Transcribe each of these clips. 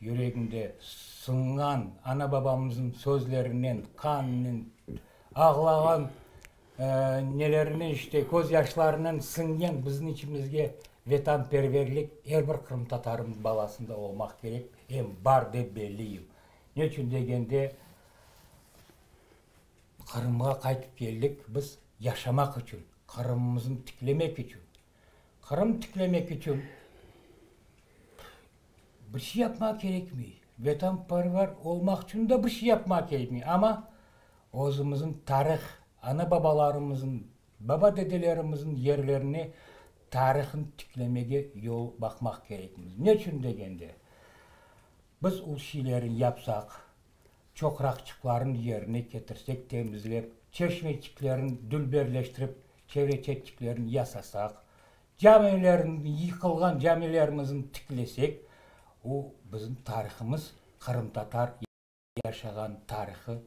Yüregimde sınğan ana-babamıznıñ sözlerinen, qanınen, ağlağan nelerinen, işte, közyaşlarınen siñgen bizim içimizge vetanperverlik er bir qırımtatarıñ balasında olmaq kerek, em bar dep belleyim. Ne içün degende, Qırımğa qaytıp keldik biz yaşamaq içün, Qırımımıznı tiklemek içün. Qırım tiklemek içün bir şey yapmaq kerekmey. Vetanperver olmaq içün de bir şey yapmaq kerekmey. Amma özümizniñ tarih, ana-babalarımıznıñ, baba-dedelerimizniñ yerlerine tarihını tiklemege yol baqmaq kerekmiz. Ne içün degende, biz o şeylerni yapsaq, çoqraqçıqlarnı yerine ketirsek, temizlep, çeşmeçiklerni dülberleştirip, çevre-çetçiklerni yasasaq, camilerni, yıqılğan camilerimizni tiklesek, o bizim tarihımız, qırımtatar yaşağan tarihı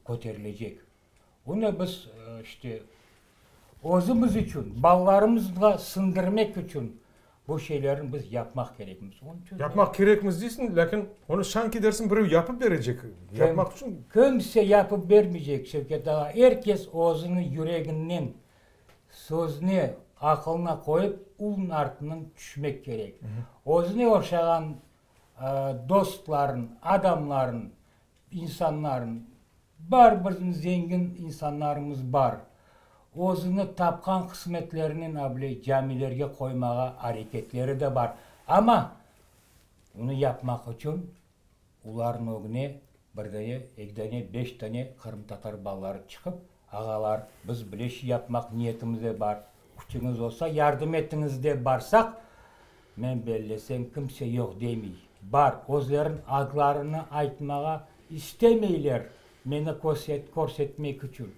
köterilecek. Bunı biz, işte, özümiz içün, balalarımızğa siñdirmek içün bu şeylerni biz yapmaq kerekmiz. Onıñ içün. Yapmaq kerekmiz deysiñ, lâkin onı sanki dersiñ birev yapıp berecek. Yapmaq içün. Kimse yapıp bermeycek, Şevket ağa. Er kes özüni yüreginden, sözüne, aqılına qoyıp, ulnıñ artından tüşmek kerek. Özüne oşağan dostların, adamların, insanların, bar bizim zengin insanlarımız bar, özüni tapqan qısmetlerinen able camilerge qoymağa areketleri de bar. Amma bunı yapmaq içün olarnıñ ögüne bir dane, eki dane, beş dane qırımtatar balaları çıqıp, Ağalar, biz bile şey yapmaq niyetimiz de bar, küçüñiz olsa yardım etiñiz dep barsaq, men bellesem, kimse yoq demey. Bar, özleriniñ adlarını aytmağa istemeyler, meni körsetmek içün.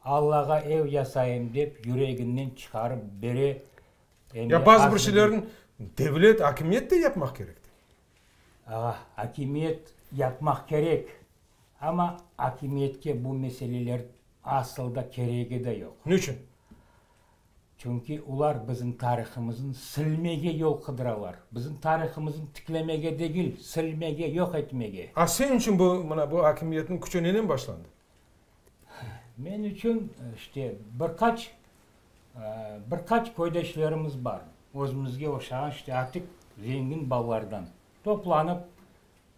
Allağa ev yasayım dep yüreginden çıqarıp bere, em de Ya bazı bir şeylerni devlet, akimiyet de yapmaq kerek de. Ağa, akimiyet yapmaq kerek, amma akimiyetke bu meseleler asıl da keregi de yoq. Niçün? Çünki olar bizim tarihımıznı silmege yol qıdıralar. Bizim tarihımıznı tiklemege degil, silmege, yoq etmege. A sen içün bu, mına bu akimiyetniñ küçü nenen başlandı? Men içün, işte, bir qaç, bir qaç köydeşlerimiz bar, özümizge oşağan, işte, artıq zengin balalardan toplanıp,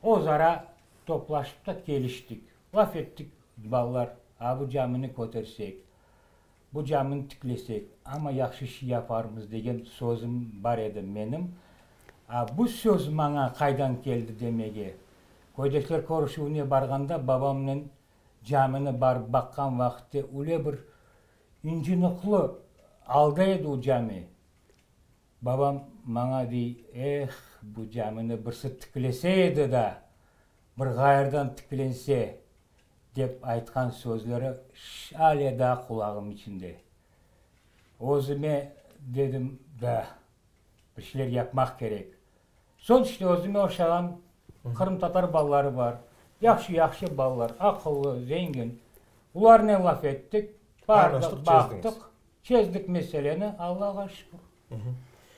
özara toplaşıp da keliştik, laf ettik, balalar, a bu camini kötersek, Bu camini tiklesek, amma yahşı şey yaparmız degen sözüm bar edi menim. A, bu söz maña qaydan keldi demege, köydeşler körüşüvine barğanda babamnen camini barıp baqqan vaqıtte öyle bir incınıqlı alda edi o cami. Babam maña dey, Eh, bu camini birsi tiklese edi da, bir ğayırdan tiklense, dep aytqan sözleri ale daa qulağım içinde. Özüme dedim, da, bir şeyler yapmaq kerek. Soñ işte özüme oşağan qırımtatar balaları bar, yahşı-yahşı balalar, aqıllı, zengin. Olarnen laf ettik, bardıq, baqtıq, çezdik meseleni, Allağa şükür.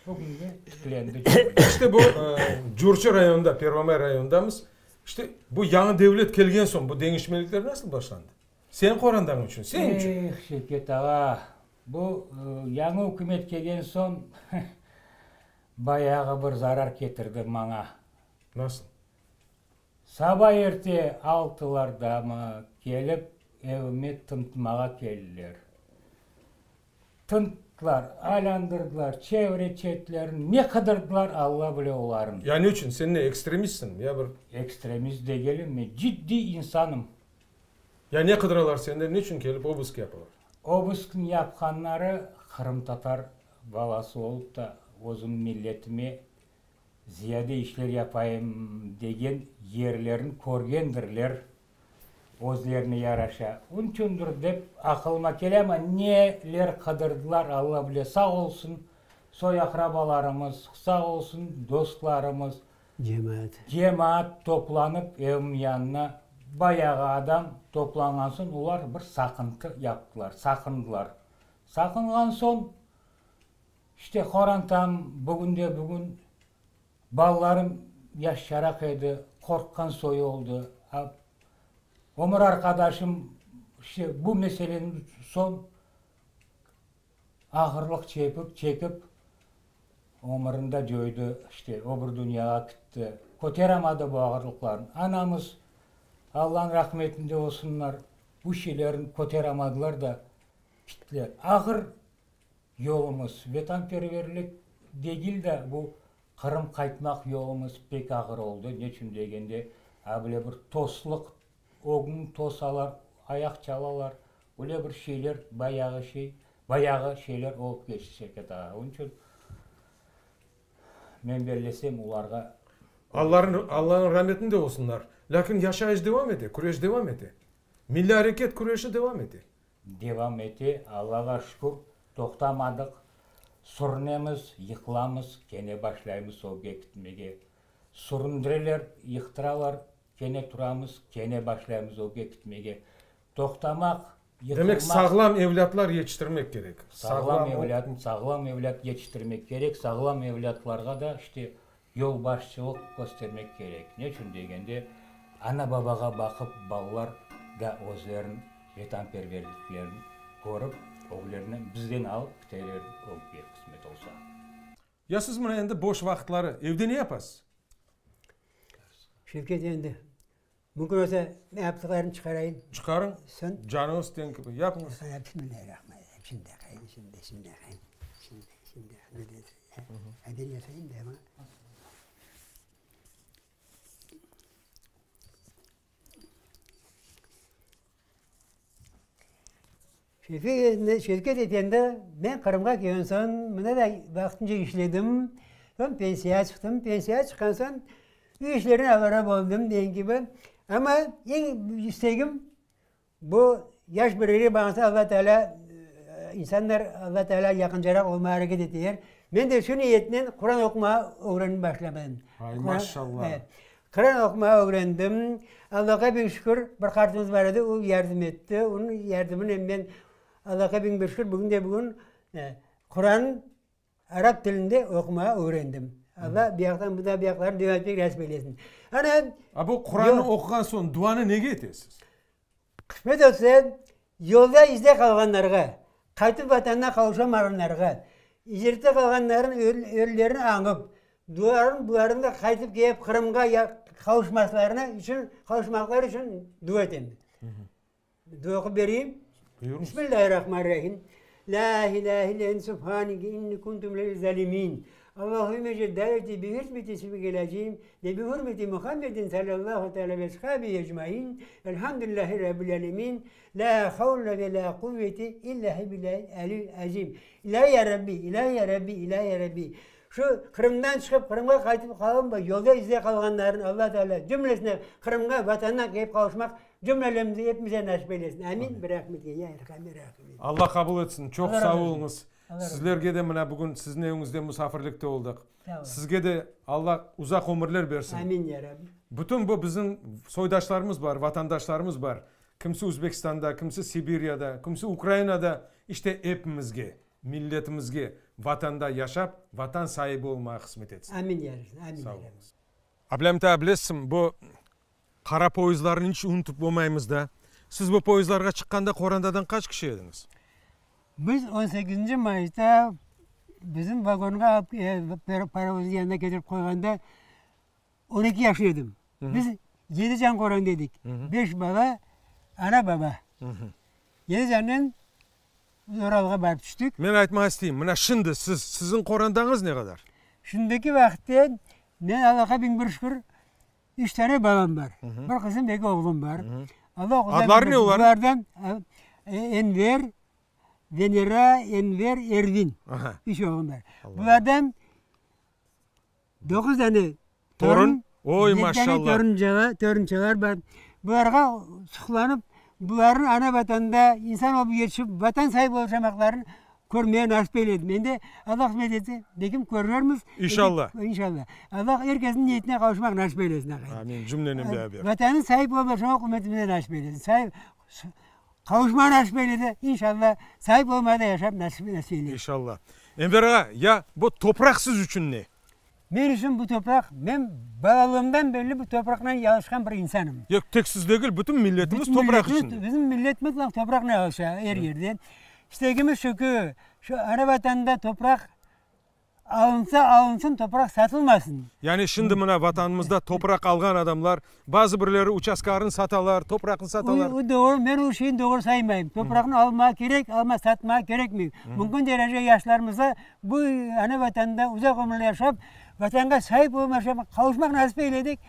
Bugünge tiklendi cami. İşte bu Curçı rayonında, Pervomay rayonındamız. İşte bu yañı devlet kelgen soñ bu deñişmelikler nasıl başlandı? Seniñ qorantañ içün, sen içün. Eh, Şevket ağa, bu yañı ükümet kelgen soñ bayağı bir zarar ketirdi maña. Nasıl? Saba erte altılardamı kelip evime tintmağa keldiler. Tinttılar, aylandırdılar, çevre-çetlerini, ne qıdırdılar, Alla bile olarnı. Ya ne içün? Sen ne, ekstremistsiñmi, ya bir. Ekstremist degilim men, ciddiy insanım. Ya ne qıdıralar senden, ne içün kelip obısk yapalar? Obısknı yapqanları qırımtatar balası olıp da, özüm milletime ziyade işler yapayım degen yerlerini körgendirler. Özlerine yaraşa. Unçundır dep aqılıma kele, amma neler qıdırdılar, Alla bile. Sağ olsun soy-aqrabalarımız, sağ olsun dostlarımız. Cemaat. Cemaat toplanıp evim yanına bayağı adam toplanğan soñ olar bir saqıntı yaptılar, saqındılar. Saqınğan soñ, işte qorantam bugünde-bugün balalarım. yaşçaraq edi, qorqqan soyu oldı. Ömür arqadaşım işte bu meseleden soñ ağırlıq çekip, çekip, ömürinde coydı, işte o bir dünyağa kitti. Köteramadı bu ağırlıqlarnı. Anamız, Allanıñ rahmetinde olsunlar, bu şeylerni köteramadılar da, kittiler. Ağır yolumız, vetanperverlik degil de, bu Qırım qaytmaq yolumız pek ağır oldı. Neçün degende, a bile bir toslıq, ögüñ tosalar, ayaq çalalar, öyle bir şeyler, bayağı şey, bayağı şeyler olıp keçti, Şevket ağa. Onıñ içün men bellesem, olarğa. Allanıñ, Allanıñ rametinde olsunlar. Lâkin yaşayış devam ete, küreş devam ete. Milliy areket küreşi devam ete. Devam ete, Allağa şükür, toqtamadıq. Sürünemiz, yıqılamız, kene başlaymız ögge kitmege. Süründireler, yıqtıralar, kene turamız, kene başlaymız ögge kitmege. Toqtamaq, yıqılmaq. Demek, sağlam evlâtlar yetiştirmek kerek. Sağlam evlât, sağlam evlât yetiştirmek kerek, sağlam evlâtlarğa da işte Yolbaşçılıq köstermek kerek. Neçün degende, ana-babağa baqıp balalar da özleriniñ vetanperverliklerini körip, öglerine bizden alıp kiteler ögge, qısmet olsa. Ya siz mına endi boş vaqıtları evde ne yapasız? Şevket endi, mümkün olsa, men yaptıqlarımnı çıqarayım. Çıqarıñ. Soñ. Canıñız ten kibi, yapıñız. Bismillahirrahmanirrahim. Şimdi yaqayım, şimdi, şimdi yaqayım. Şimdi, şimdi. Ben yasayım da ama. Şevket efendi, men Qırımğa kelgen soñ, mında da vaqtınca işledim. Soñ pensiyağa çıqtım. Pensiyağa çıqqan soñ üy işlerinen avara boldım, degen kibi. Amma eñ istegim Bu yaş birleri bağısa Alla Teala, insanlar Alla Teala yaqıncaraq olmağa areket eteler. Men de şu niyetnen Quran oqumağa ögrenip başladım. Ay, maşallah! Quran oqumağa ögrendim. Allağa biñ şükür, bir qartımız bar edi, o yardım etti. Onıñ yardımınen men, Allağa biñ bir şükür, bugün de bugün Quran Arap tilinde oqumağa ögrendim. Alla bu yaqtan, bu da bu yaqlarnı devam etmek nasip eylesin. Ana. A bu Qurannı oquğan soñ duanı nege etesiz? Qısmet olsa, yolda izde qalğanlarğa, qaytıp Vatanına qavuşamağanlarğa, icrette qalğanlarnıñ ölülerini añıp, dualarnı bularnıñ da qaytıp kelip Qırımğa qavuşmaslarına içün, qavuşmaqları içün dua etem. Dua oqup bereyim. Buyurıñız. Bismillahirrahmanirrahim. La ilahe illa ente subhaneke inni kuntu minel zalimin. Allahümme ecel daveti bi hürmeti ismikel azim ve bi hürmeti Muhammedin sallallahu teala ve ashabihi ecmain. Elhamdülillahi rabbil alemin. La havle ve la kuvvete illa billahil aliyyil azim. İlahi ya Rabbi, ilahi ya Rabbi, ilahi ya Rabbi. Şu Qırımdan çıqıp Qırımğa qaytıp qalınmay, yolda izde qalğanların Alla Teala cümlesine Qırımğa, Vatanına kelip qavuşmaq cümlelerimize, epimize nasip eylesin. Amin. Bi rahmetike ya erhamer rahimin. Alla qabul etsin. Çoq sağ oluñız. Sizlerge de mına bugün siziñ eviñizde musafirlikte oldıq. Sizge de Alla uzaq ömürler bersin. Amin ya Rabbi. Bütün bu bizim soydaşlarımız bar, vatandaşlarımız bar. Kimsi Özbekistanda, kimsi Sibiryada, kimsi Ukrainada, işte epimizge. Milletimizge Vatanda yaşap, Vatan saibi olmağa qısmet etsin. Amin ya Rabbi, amin ya Rabbi. Ablâmit ağa, bilesiñ, bu qara poyezdlarnı iç unutıp olmaymız da. Siz bu poyezdlarğa çıqqanda qorantadan qaç kişi ediñiz? Biz on sekizinci mayısta bizim vagonğa alıp, parovozın yanına ketirip qoyğanda on eki yaşlı edim. Biz yedi can qoranda edik. Beş bala, ana, baba. Yedi cannen Biz Uralğa barıp tüştik. Men aytmağa isteyim, mına şimdi siz, siziñ qorantañız ne qadar? Şimdiki vaqıtte men Allahqa 1001 şükür, üç tane balam bar. Bir qızım, eki oğlum bar. Allah Adları ne olarnıñ? Bulardan Enver, Venera, Enver, Ervin. Üç oğlum bar. Bulardan Doquz dane torun, Oy, yedi dane toruncalar, torunçalar bar. Bularğa suqlanıp, bularnıñ ana Vatanda insan olıp yetişip, Vatan saibi olıp yaşamaqlarını körmege nasip eyledim. Endi Alla qısmet etse, belkim körermiz. İnşalla. İnşalla. Alla er kesniñ niyetine qavuşmaq nasip eylesin, aqay. Amin, cümlenen beraber. Vatannıñ saibi olıp yaşamaq ümmetimize nasip eylesin. Saip, qavuşmaq nasip eylese, inşalla, saip olmağa da yaşap nasip eylesin. İnşalla. Enver ağa, ya bu topraq siz içün ne? Men içün bu topraq, men balalığımdan berli bu topraqnen yalışqan bir insanım. Yoq, tek siz degil, bütün milletimiz topraq içinde. Bizim millet mıtlaq topraqnen alışa er yerde. İstegimiz şu ki, şu ana vatanda topraq alınsa alınsın, topraq satılmasın. Yani şimdi mına vatanımızda topraq alğan adamlar, bazı birleri uçastkalarını satalar, topraqnı satalar. O doğru, men o şeyni doğru saymayım. Topraqnı almağa kerek, amma satmağa kerekmey. Mümkün derece yaşlarımızğa Bu ana Vatanda uzaq ömürler yaşap, Vatanğa saip olıp yaşamaq, qavuşmaq nasip eyledik,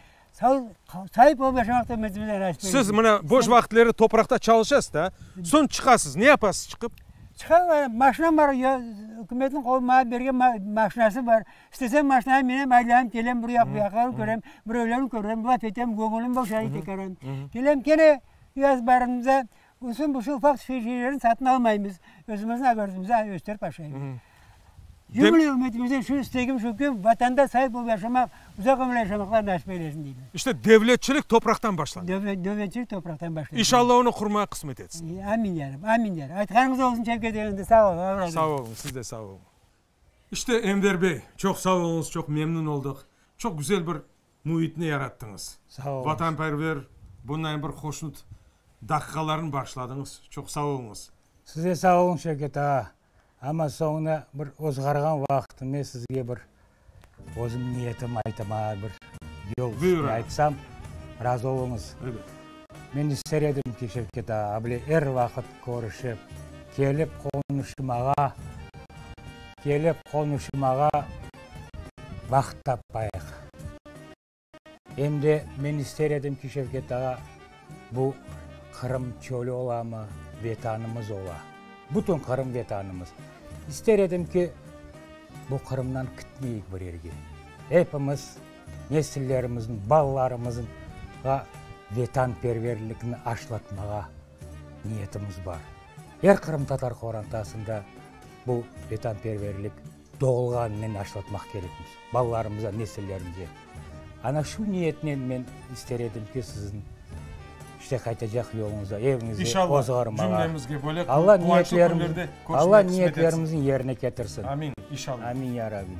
saip olıp yaşamaq da ümütimizge nasip eyledik. Siz mına boş vaqıtları topraqta çalışasız da, soñ çıqasız, ne yapasız çıqıp? Çıqam, maşinam bar, ükümetniñ qolu maña bergen maşinası bar. İstesem maşinağa minem, aylanıp kelem, bir yaq bu yaqlarnı körem, birevlerni körem, laf etem, göñülim boşay tekaran. Kelem kene üy azbarımıza, Olsun bu şu ufaq tüfek şeylerni satın almaymız, özümizniñ agrodımızda östürip aşaymız. Cümle ümmetimizden şu istegim şu ki, Vatanda saip olıp yaşamaq, uzaq ömür yaşamaqlar nasip eylesin deymiz. İşte devletçilik topraqtan başlana. Devletçilik topraqtan başlana. İnşallah onı qurmağa qısmet etsin. Amin ya Rab, amin ya Rab. Aytqanıñız olsun Şevket efendi, sağ olun, Allah razı olsun. Sağ olun, siz de sağ olun. İşte Enver bey, çoq sağ oluñız, çoq memnün oldıq. Çoq güzel bir Müitni yarattıñız. Sağ oluñız. Vatanperver, bunday bir hoşnut daqiqalarnı bağışladıñız. Çoq sağ oluñız. Siz de sağ oluñ, Şevket ağa. Amma soñuna bir ozğarğan vaqıtım men sizge bir özüm niyetim aytamağa bir yol Buyurıñ. aytsam, razı oluñız. Elbet. Men ister edim ki, Şevket ağa, able er vaqıt körüşip, kelip qonuşmağa, kelip qonuşmağa vaqıt tapayıq. Em de men ister edim ki, Şevket ağa, bu Qırım çölü olamı, Vetanımız ola. Bütün Qırım Vetanımız. İster edim ki, bu Qırımdan kitmeyik bir yerge. Epimiz nesillerimizniñ, balalarımızğa vetanperverlikni aşlatmağa niyetimiz bar. Er qırımtatar qorantasında bu vetanperverlik doğulğanınen aşlatmaq kerekmiz, balalarımıza, nesillerimize. Ana şu niyetnen men ister edim ki, siziñ işte qaytacaq yoluñızda, eviñizde İnşallah, ozğarmağa. cümlemizge böyle Alla quvançlı niyetlerimizni, künlerde Alla körüşmek qısmet etsin. niyetlerimizni yerine ketirsin. Amin, inşallah. Amin, ya Rabbim.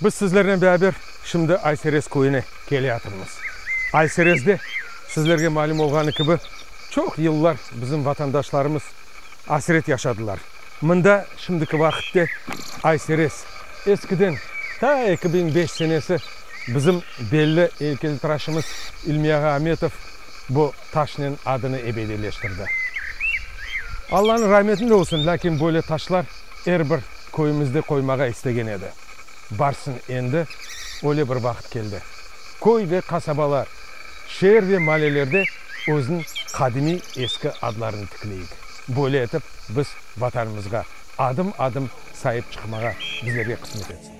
Biz sizlernen beraber şimdi Ayserez köyüne keleyatırmız. Ayserezde, sizlerge malüm olğanı kibi, çoq yıllar bizim vatandaşlarımız asret yaşadılar. Mında şimdiki vaqıtte Ayserez, eskiden, ta 2005 senesi bizim belli eykeltıraşımız İlmi ağa Ametov bu taşnen adını ebediyleştirdi. Allanıñ rametinde olsun, lâkin böyle taşlar er bir köyümizde qoymağa istegen edi. Barsın endi öyle bir vaqıt keldi. Köy ve qasabalar, şeer ve malelerde özüniñ qadimiy eski adlarını tikleyik. Böyle etip biz Vatanımızğa adım-adım saip çıqmağa bizlerge qısmet etsin.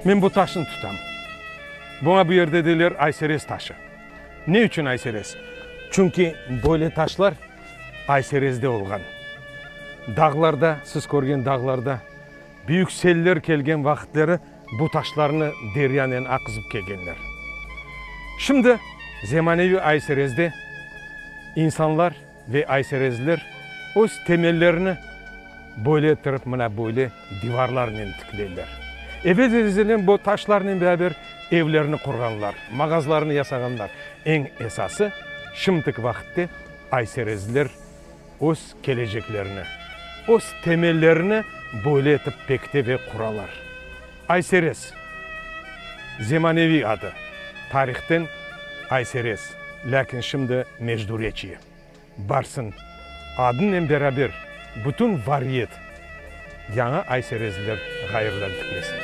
Men bu taşnı tutam. Buña bu yerde deyler Ayserez taşı. Ne içün Ayserez? Çünki böyle taşlar Ayserezde olğan. Dağlarda, siz körgen dağlarda büyük seller kelgen vaqıtları bu taşlarnı deryanen aqızıp kelgenler. Şimdi zemaneviy Ayserezde insanlar ve ayserezliler öz temellerini böyle ettirip mına böyle divarlarnen tikleyler. Evel-ezelden bu taşlarnen beraber evlerini qurğanlar, mağazlarını yasağanlar. Eñ esası, şimdiki vaqıtte ayserezliler öz keleceklerini, öz temellerini böyle etip pekite ve quralar. Ayserez, zemaneviy adı, tarihten Ayserez, lâkin şimdi Mejdureçye. Barsın, adınen beraber. Bütün variyet yañı ayserezliler ğayrıdan tiklesin.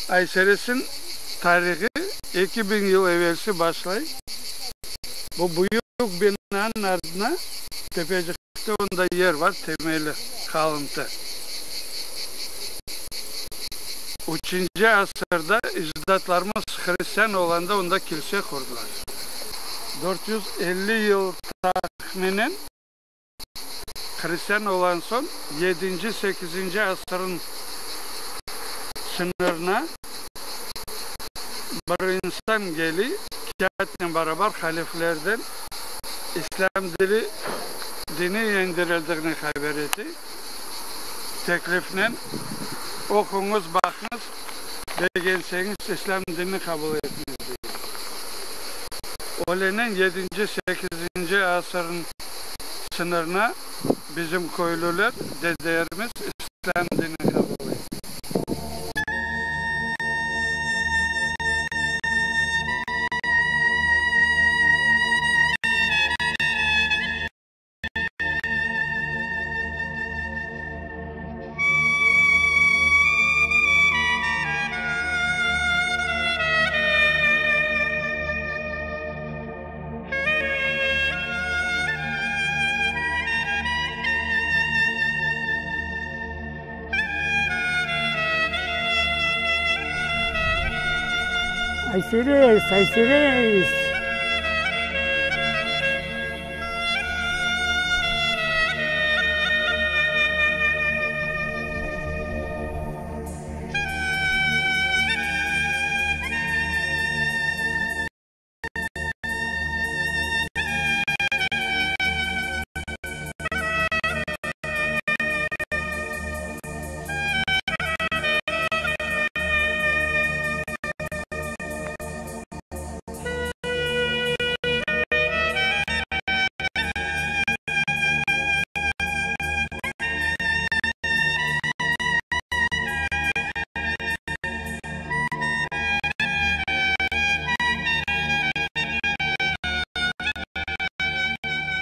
Ayseresin tarihi 2000 yıl evelsi başlay. Bu büyük binanıñ ardına tepecikte onda yer var, temeli, qalıntı. Üçünci asırda ecdatlarımız hristian olanda onda kilse qurdılar. 450 yıl tahminen hristian olan soñ yedinci, sekizinci asırnıñ sıñırına bir insan geli, kâğıtnen beraber haliflerden İslâm dili, dini endirildiğini haber ete. Teklifnen, oquñız, baqıñız, begenseñiz İslâm dinini qabul etiñiz, dey. Öylenen yedinci, sekizinci asırnıñ sıñırına bizim köylüler, dedelerimiz İslâm dinini qabul etti. Ayserez, Ayserez!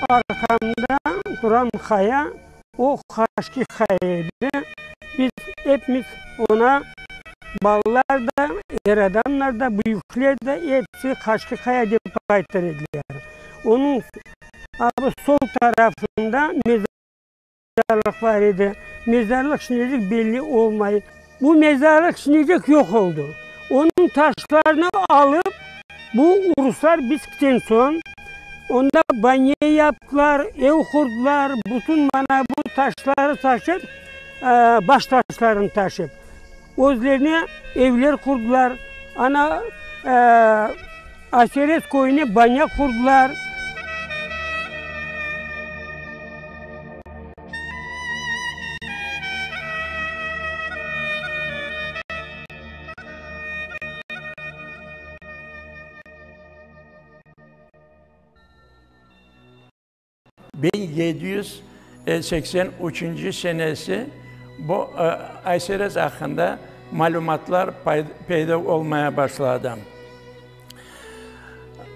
Arqamda turan qaya, o Qaşqi qaya edi. Biz epimiz oña, balalar da, er adamlar da, büyükler de episi Qaşqi qaya dep aytır ediler. Onıñ sol tarafında mezarlıq bar edi. Mezarlıq şimdilik belli olmay. Bu mezarlıq şimdilik yoq oldı. Onıñ taşlarını alıp, bu ruslar biz keten soñ, onda banya yaptılar, ev qurdılar, bütün mana bu taşları taşıp, baş taşlarını taşıp, özlerine evler qurdılar. Ana, Aserez köyüne banya qurdılar. 1783 senesi bu Ayserez aqqında malümatlar peyda olmaya başladı.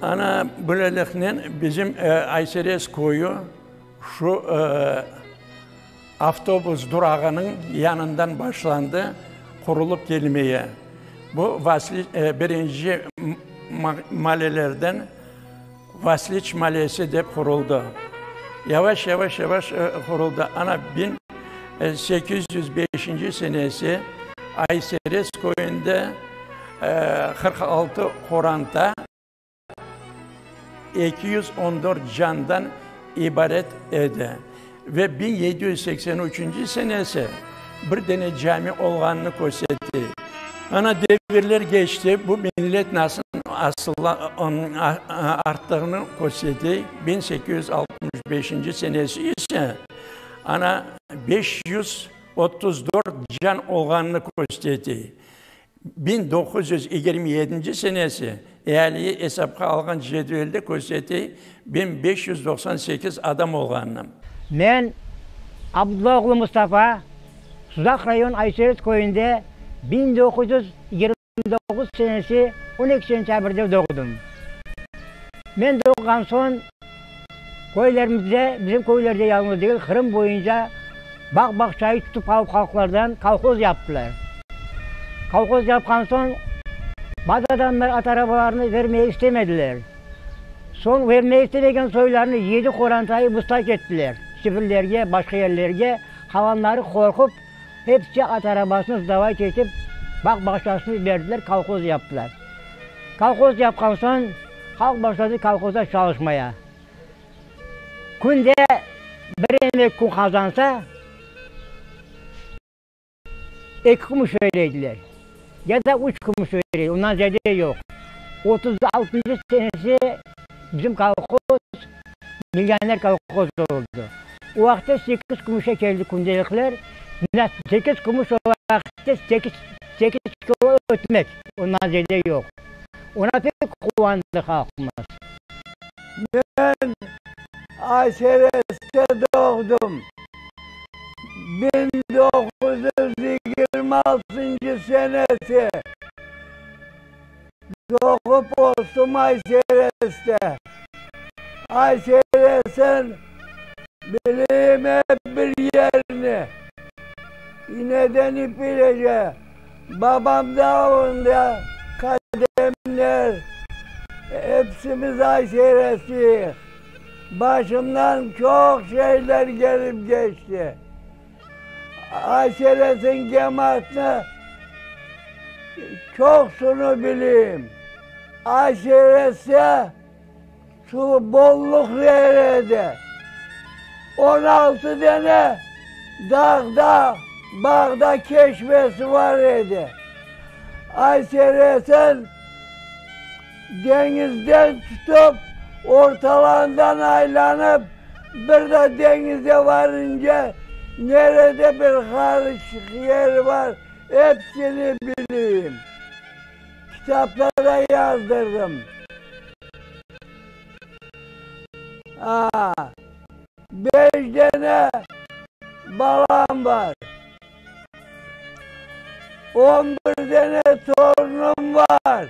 Ana, böyleliknen bizim Ayserez köyü şu avtobus durağınıñ yanından başlandı qurulıp kelmeye. Bu birinci malelerden Vasliç malesi dep quruldı. Yavaş, yavaş, yavaş quruldı. Ana, 1805 senesi Ayserez köyünde 46 qoranta 214 candan ibaret edi. Ve 1783 senesi bir dene cami olğanını kösterdi. Ana devirler keçti, bu millet nasıl arttığını köstere, 1865 senesi ise ana 534 can olğanını köstere. 1927 senesi ealiyi esapqa alğan cedvelde kösete 1598 adam olğanını. Men, Abdulla oğlu Mustafa, Suzaq rayon Ayserez köyünde 1929 senesi on eki sentâbrde doğdım. Men doğğan soñ köylerimizde, bizim köylerde yalnız degil, Qırım boyunca bağ-bağçayı tutıp alıp halqlardan kolhoz yaptılar. Kolhoz yapqan soñ bazı adamlar at arabalarını vermege istemediler. Soñ vermege istemegen soylarını yedi qorantayı mustaq ettiler, Sibirlerge, başqa yerlerge, qalanları qorqup, hepsi at arabasını sdavayt etip, bağ-bağçasını berdiler, kolhoz yaptılar. Kolhoz yapqan soñ, halq başladı kolhozda çalışmaya. Künde bir emek kün qazansa, Eki kümüş öyleydiler, ya da üç kümüş öyleydi, ondan ziyade yoq. 36-ncı senesi bizim kolhoz millioner kolhoz oldı. O vaqıtta sekiz kümüşe keldi kündelikler, sekiz kümüş o vaqıtta sekiz, sekiz kilo ötmek, ondan ziyade yoq. Ona pek quvandı halqımız. Men Aysereste doğdım. 1926 senesi doğıp östüm Aysereste. Ayseresin bileyim ep bir yerini. İneden ipilece babam dağında qademler, epsimiz Ayseresliyik. Başımdan çoq şeyler kelip keçti. Ayseresin cemaatnı çoqsunu bileyim. Aysereste suv bolluq yer edi. 16 dene dağda, bağda keşmesi bar edi. Ayseresin Deñizden tutıp, ortalarından aylanıp, bir de deñize varınca nerede bir qarışıq yer bar, epsini bileyim. Kitapta da yazdırdım. A, beş dene balam bar. On bir dene torunım bar.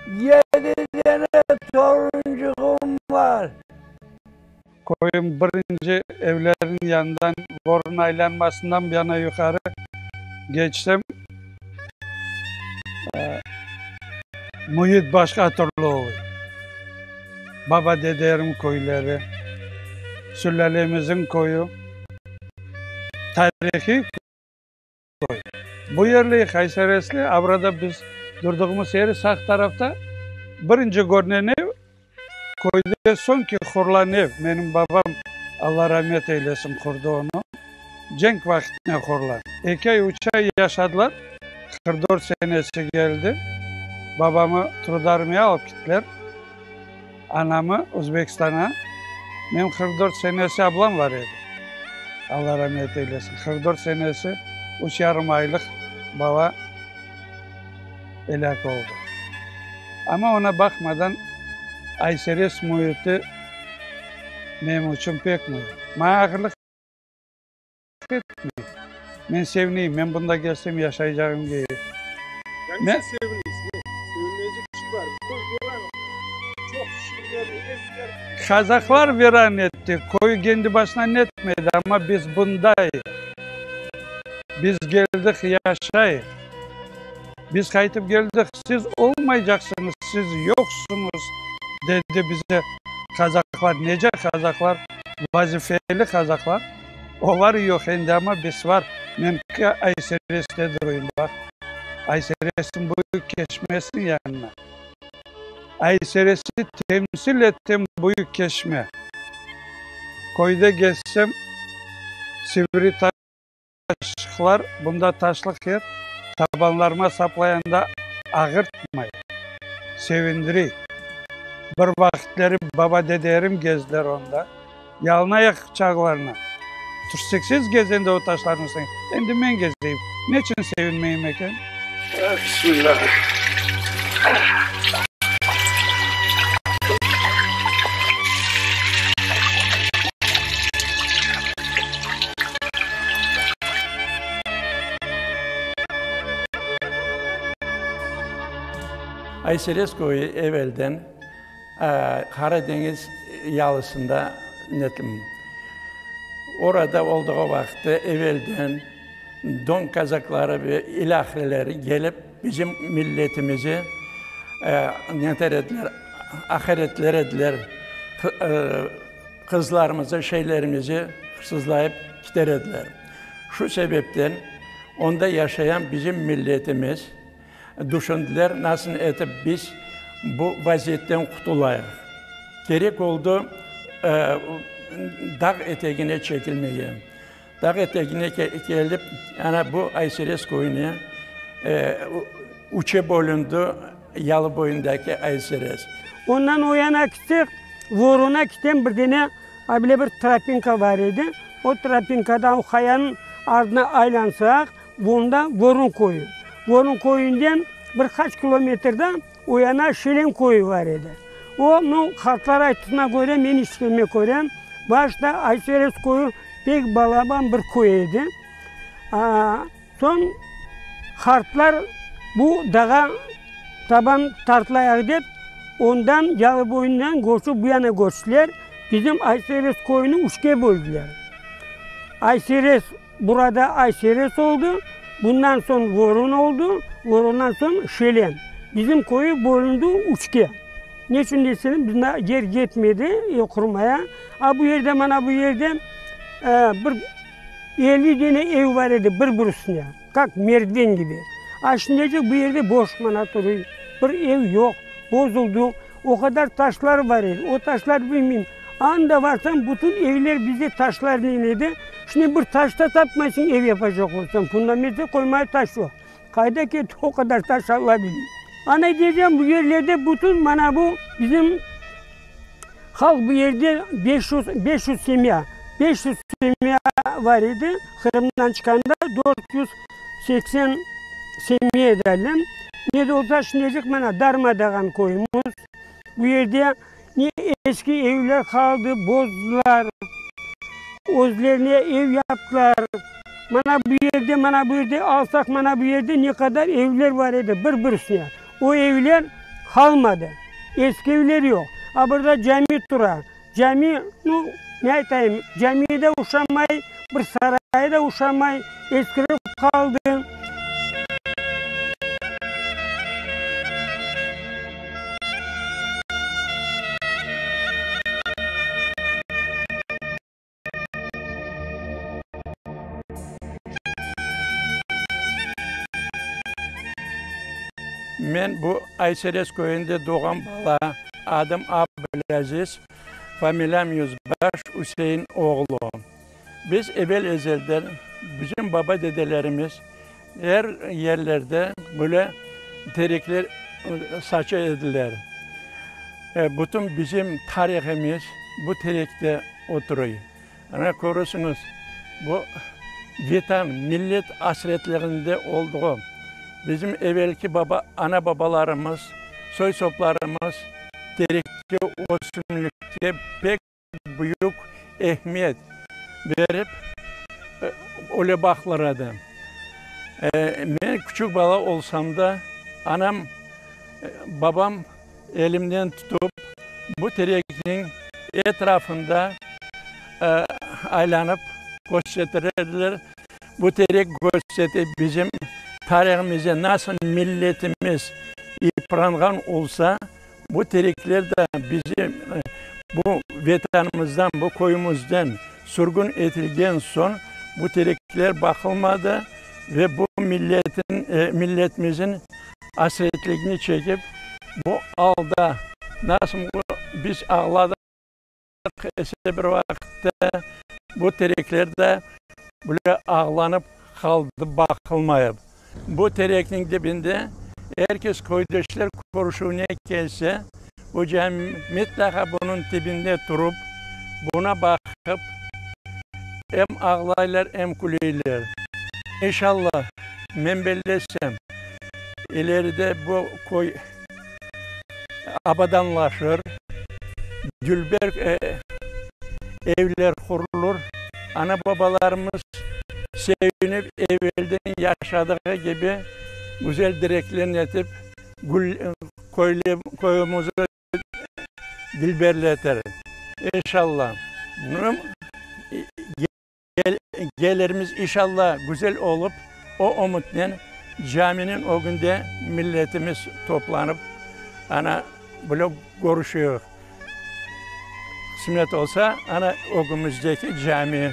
Yedi dene torunçığım bar. Köyün birinci evleriniñ yanından, Vorun aylanmasından bu yana yuqarı keçsem, müit başqa türlü oluy. Baba-dedelerim köyleri, sülâlemizin köyü, tarihiy köy. Bu yerli Hayseresli, abrada biz durduğımız yeri sağ tarafta birinci körünen ev, köyde soñki qurlan ev, menim babam, Alla ramet eylesin, qurdı onı, cenk vaqtında qurlan. Eki ay, üç ay yaşadılar, 44 senesi keldi, babamı Trudarmiya alıp kittiler. Anamı Özbekistana, menim 44 senesi ablam bar edi, Alla ramet eylesin, 44 senesi üç yarım aylıq bala elâk oldı. Amma ona baqmadan, Ayseres müiti menim içün pek müim. Maña ağırlıq etmey. Men sevineyim, men bunda kelsem yaşaycağım kibi. Ya niçin sevineysiz, ne? Sevinmeyecek bir şey barmı? Köy viran, çoq şiirler, evler. Kazaklar viran etti, köyü kendi başına netmedi, amma biz bundayıq. Biz keldik, yaşayıq. Biz qaytıp keldik, siz olmaycaqsıñız, siz yoqsuñız, dedi bize kazaklar. Nece kazaklar? Vazifeli kazaklar. Olar yoq endi, amma biz var. Men Aysereste durayım, baq. Ayseresniñ büyük keşmesiniñ yanına. Ayseresi temsil etken büyük keşme. Köyde gezsem, sivri taşlar, bunda taşlıq yer. Tabanlarıma saplayanda ağırtmay, sevindirey. Bir vaqıtleri baba-dedelerim gezdiler onda. Yalınayaq çağlarına. Tırseksiz gezende o taşlarnıñ üstüne, endi men gezeyim, neçün sevinmeyim eken? Bismillah. Ayserez köyü evelden Qara deñiz yalısında netim. Orada olduğı vaqıtta evelden Don kazakları ve ilâhreleri gelip bizim milletimizi neter ediler, aqaretler ediler, qızlarımızı, şeylerimizi hırsızlayıp kiter ediler. Şu sebepten onda yaşayan bizim milletimiz Düşündiler, nasıl etip biz bu vaziyetten qutulayıq. Kerek oldı dağ etegine çekilmege. Dağ etegine kelip, ana bu Ayserez köyüne üçe bölündi yalı boyundaki Ayserez. Ondan o yana kitsek, Vorona kiten bir dene abile bir tropinka bar edi. O tropinkadan o qayanıñ ardına aylansaq, Onda Vorun köyü. Vorun köyünden bir qaç kilometrda o yana Şelen köyü bar edi. O, nu, qartlar ayttığına köre, men işitkenime köre, başta Ayserez köyü pek balaban bir köy edi. Soñ qartlar bu dağa taban tartlayaq dep, ondan Yalıboyundan köçip bu yana köçtiler. Bizim Ayserez köyüni üçke böldüler. Ayserez Burada Ayserez oldı, bundan soñ Vorun oldı, Vorundan soñ Şelen. Bizim köyü bölündi üçke. Neçün deseñiz, bizde yer yetmedi ev qurmaya. A bu yerde, mana bu yerde bir 50 dene ev bar edi bir-bir üstüne, kak merdiven kibi. A şimdicik bu yerde boş mana turuy, bir ev yoq, bozuldı. O qadar taşlar bar edi, o taşlar bilmeyim, anda varsañ bütün evler bizde taşlarnen edi, şimdi bir taş da tapmaysıñ ev yapacaq olsañ, fundamente qoymaya taş yoq. Qayda ketti o qadar taş Alla bile. Ana dedem bu yerlerde bütün mana bu bizim halq bu yerde 500, 500 semya, 500 semya bar edi, Qırımdan çıqqanda 480 semya edi. Ne de olsa şimdicik mana darma-dağan köyümiz. Bu yerde ne eski evler qaldı, bozdılar, özlerine ev yaptılar. Mana bu yerde, mana bu yerde alsaq, mana bu yerde ne qadar evler bar edi bir-bir üstüne. O evler qalmadı, eski evler yoq. A burada cami tura. Cami, nu, ne aytayım, camiye de oşamay, bir saraya da oşamay, eskirip qaldı. Men bu Ayserez köyünde doğğan bala, adım Ablâziz, familiyam Yüzbaş Üsein oğlu. Biz evel-ezelden, bizim baba-dedelerimiz er yerlerde böyle terekler saça ediler. Bütün bizim tarihimiz bu terekte oturuy. Ana, köresiñiz, bu Vetan, millet asretliginde olduğu, bizim evelki baba, ana-babalarımız, soy-soplarımız terekke, ösümlikke pek büyük ehmiyet berip, öyle baqlar edi. Men küçük bala olsam da, anam, babam elimden tutıp, bu terekniñ etrafında aylanıp köstetir ediler. Bu terek köstete bizim tarihimize nasıl milletimiz ipranğan olsa, bu terekler de bizim bu Vetanımızdan, bu köyümizden sürgün etilgen soñ bu terekler baqılmadı ve bu milletin, milletimizin asretligini çekip, bu alda nasıl biz ağladıq ise bir vaqıtta bu terekler de böyle ağlanıp qaldı, baqılmayıp. Bu terekniñ dibinde er kes köydeşler körüşüvine kelse, bu cami mıtlaqa bunıñ tibinde turıp, buna baqıp, em ağlaylar, em küleyler. İnşallah, men bellesem, ileride bu köy abadanlaşır, dülber evler qurulır, ana-babalarımız sevinip evelden yaşadığı kibi güzel direklerni etip, köyümizni dilberletir. İnşallah. Gelirimiz inşallah güzel olıp, o ümütnen caminiñ ögünde milletimiz toplanıp, ana, böyle körüşüyik. Qısmet olsa, ana, ögümizdeki cami.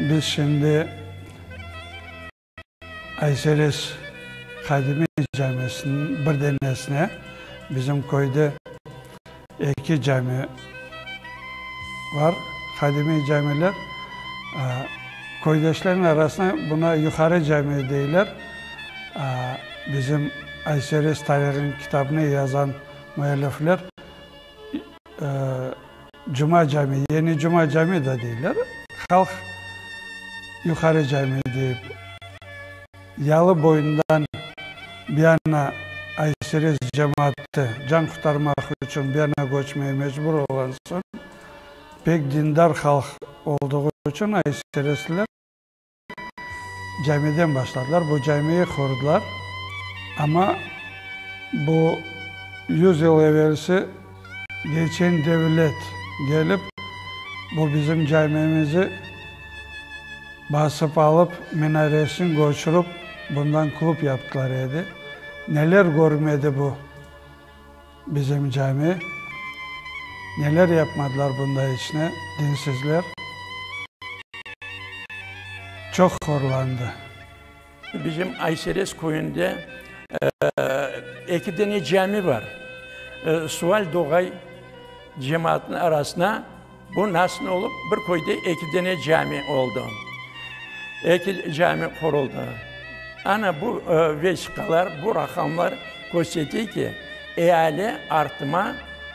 Biz şimdi Ayseres qadimiy camisiniñ bir denesine, bizim köyde eki cami bar, qadimiy camiler, köydeşlerniñ arasında buna Yuqarı cami deyler. Bizim Ayseres tarihınıñ kitabını yazan müellifler Cuma cami, Yeni Cuma cami da deyler, halq Yuqarı cami deyip, yalı boyundan bir yana Ayseres cemaatı can qurtarmaq içün bir yana köçmege mecbur olğan soñ, pek dindar halq olduğı içün ayseresliler, Camiden başladılar, bu camiyi qurdılar. Amma bu yuz yıl evelsi geçen devlet kelip, bu bizim camimizi basıp alıp, minaresini köçürip, bundan klub yaptılar edi. Neler körmedi bu bizim cami, neler yapmadılar bunda içine dinsizler. Çoq horlandı. Bizim Ayseres köyünde eki dene cami bar. Sual doğay cemaatnıñ arasına, bu nasıl olıp bir köyde eki dene cami oldı, eki cami quruldı. Ana bu vesiqalar, bu raqamlar körsete ki, eali artma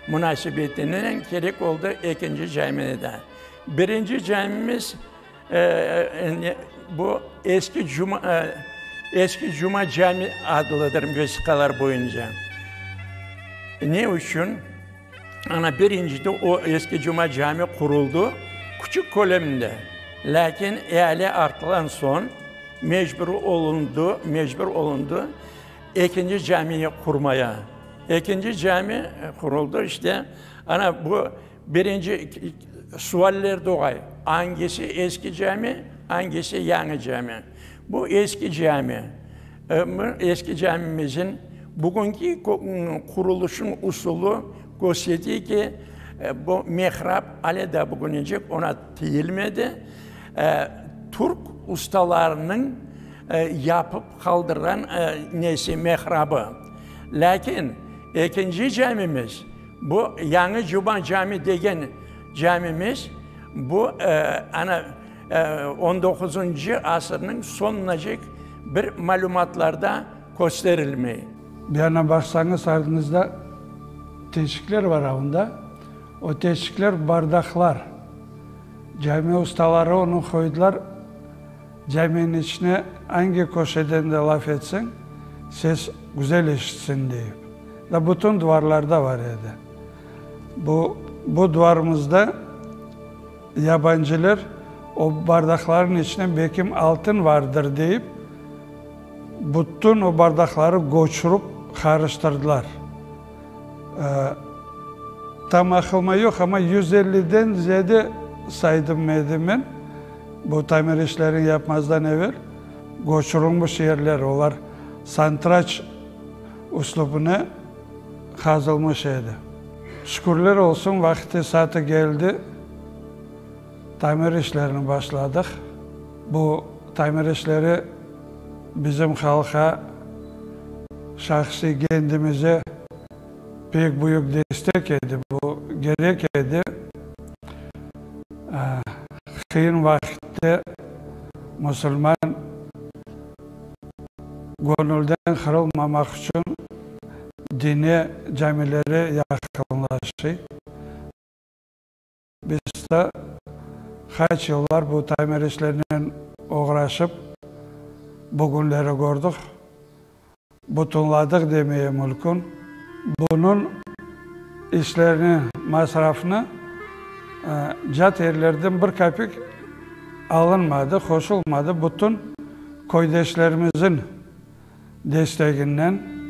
munasebetinen kerek oldı ekinci camini de. Birinci camimiz bu eski Cuma, eski Cuma cami adlıdır vesiqalar boyunca. Ne içün? Ana birincide o eski Cuma cami quruldı, küçük köleminde. Lâkin eali artqan soñ mecbur olundı, mecbur olundı ekinci camiyi qurmaya. Ekinci cami quruldı, işte, ana bu birinci sualler doğay, angisi eski cami, angisi yañı cami? Bu eski cami, eski camimizin bugünki qurulışıñ usulı köstere ki, bu mihrab ale daa bugünecek oña tiyilmedi, türk ustalarınıñ yapıp qaldırğan nesi, mihrabı. Lâkin ekinci camimiz, bu Yañı Cuma cami degen camimiz, bu ana On doquzıncı asırnıñ soñunacek bir malümatlarda kösterilmey. Bir yana baqsañız, ardıñızda teşikler bar avında. O teşikler bardaqlar. Cami ustaları onı qoydılar, caminiñ içine angi köşeden de laf etseñ, ses güzel eşitsin deyip. Da bütün duvarlarda bar edi. Bu, bu duvarımızda. Yabancılar o bardaqlarnıñ içinde belkim altın vardır deyip, bütün o bardaqları köçürip qarıştırdılar. Tam aqılma yoq, amma 150-den ziyade saydım edi men, bu tamir işlerini yapmazdan evel, köçürilmiş yerler, olar santıraç üslübine qazılmış edi. Şükürler olsun, vaqti-saati keldi, tamir işlerini başladıq. Bu tamir işleri bizim halqqa, şahsiy kendimize pek büyük destek edi, bu kerek edi. Qıyın vaqitte musulman göñülden qırılmamaq içün dine, camilere yaqınlaşıy. Biz de qaç yıllar bu tamir işlerinen oğraşıp, bu künleri kördik, butunladıq demeye mülkün. Bunıñ işlerini, masrafnı cat yerlerden bir kapik alınmadı, qoşulmadı, bütün köydeşlerimizin desteginden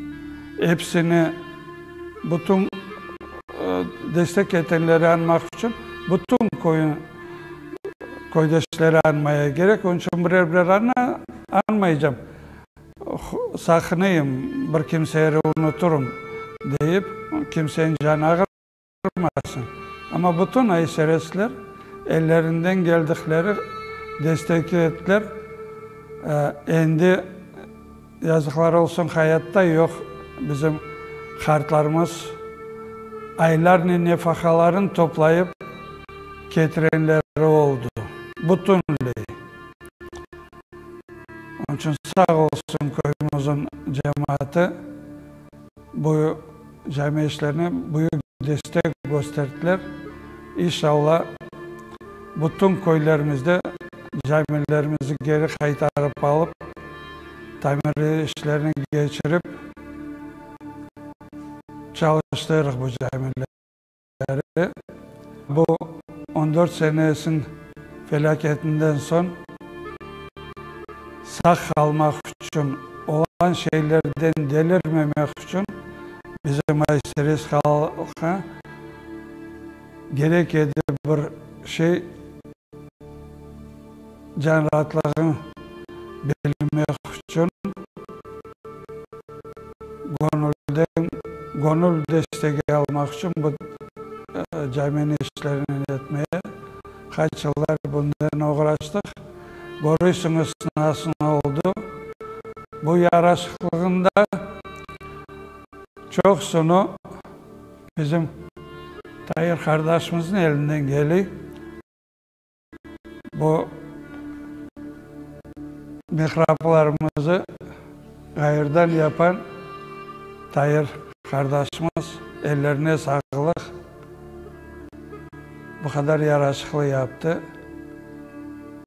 episini, bütün destek etenleri añmaq içün bütün köyün köydeşleri añmaya kerek. Onıñ içün birer-birer añmaycam, saqınayım, bir kimseri unuturım deyip, kimseniñ canı ağırmasın. Amma bütün ayseresler ellerinden geldikleri destek ettiler. Endi, yazıqlar olsun, hayatta yoq bizim qartlarımız aylarnen nefaqalarını toplayıp ketirenleri oldı. Bütünley. Onıñ içün sağ olsun köyümizin cemaatı bu cami işlerine büyük destek kösterdiler. İnşallah, bütün köylerimizde camilerimizi geri qaytarıp alıp, tamir işlerini keçirip çalıştırırıq bu camileri. Bu on dört senesiniñ felâketinden soñ sağ qalmaq içün, olğan şeylerden delirmemek içün bizim Ayseres halqı kerek edi bir şey, can raatlığını bilmek içün göñülden, göñül destegi almaq içün bu caminiñ işlerini etmeye qaç yıllar bundan oğraştıq. Körüysiñiz, nasıl oldı. Bu yaraşıqlığında çoqsunu bizim Tair qardaşımıznıñ elinden keliy. Bu mihraplarımızı ğayırdan yapan Tair qardaşımız, ellerine sağlıq, bu qadar yaraşıqlı yaptı.